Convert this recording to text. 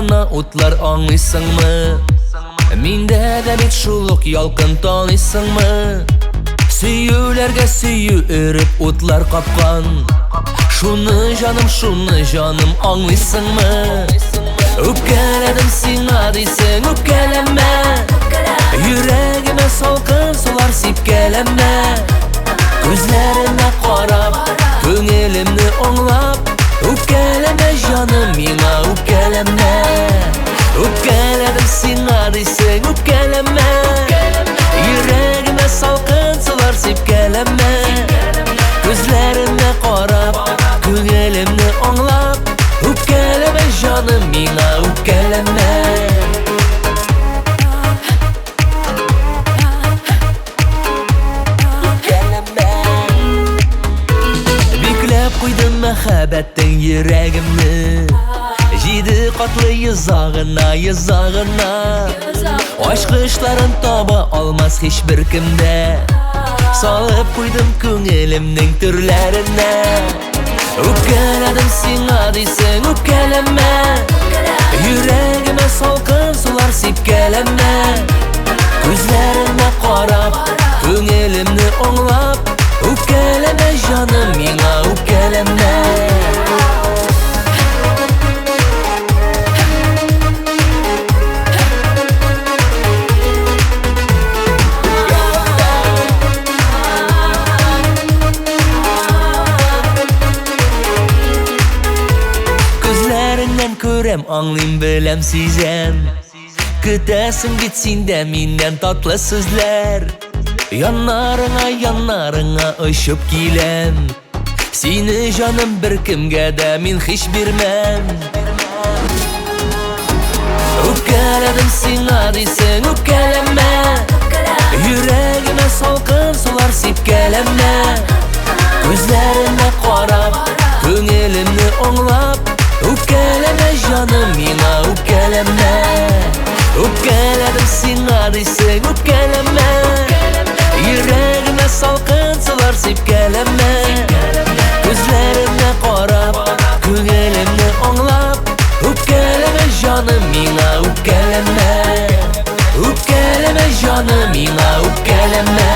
яна утлар, аңлыйсыңмы? Миндә дә бит шул ук ялкын, таныйсыңмы? Сөюләргә сөю өреп утлар капкан. Шуны җаным, шуны җаным, аңлыйсыңмы? Үпкәләдем сиңа дисең, үпкәләмә. Йөрәгемә салкын сулар сипкәләмә. Күзләремә карап, күңелемне аңлап, үпкәләмә җаным, миңа үпкәләмә. Үпкәләдем сиңа дисең, үпкәләмә. Йөрәгемә салкын сулар сипкәләмә. Күзләремә карап, күңелемне аңлап, үпкәләмә җаным, миңа үпкәләмә. Үпкәләмә. Бикләп куйдым мәхәббәттең йөрәгемне. Җиде катлы йозагына, йозагына. Ачкычларын таба алмас һичбер кемдә. Салып куйдым күңелемнең түрләренә. Үпкәләдем сиңа дисең, үпкәләмә. Йөрәгемә салкын сулар сипкәләмә. Күзләремә карап, күңелемне аңлап, үпкәләмә җаным, миңа үпкәләмә. Күзләреңнән күрәм, аңлыйм, беләм, сизәм. Көтәсең бит син дә миннән татлы сүзләр. Яннарыңа, яннарыңа очып киләм. Сине җаным беркемгә дә мин һич бирмәм. Үпкәләдем сиңа дисең, үпкәләмә. Йөрәгемә салкын сулар сипкәләмә. Күзләремә карап, күңелемне аңлап, үпкәләмә җаным, миңа үпкәләмә. Үпкәләдем сиңа дисең, үпкәләмә. Йөрәгемә салкын сулар сипкәләмә. Күзләремә карап, күңелемне аңлап, үпкәләмә җаным, миңа үпкәләмә. Үпкәләмә җаным, миңа үпкәләмә.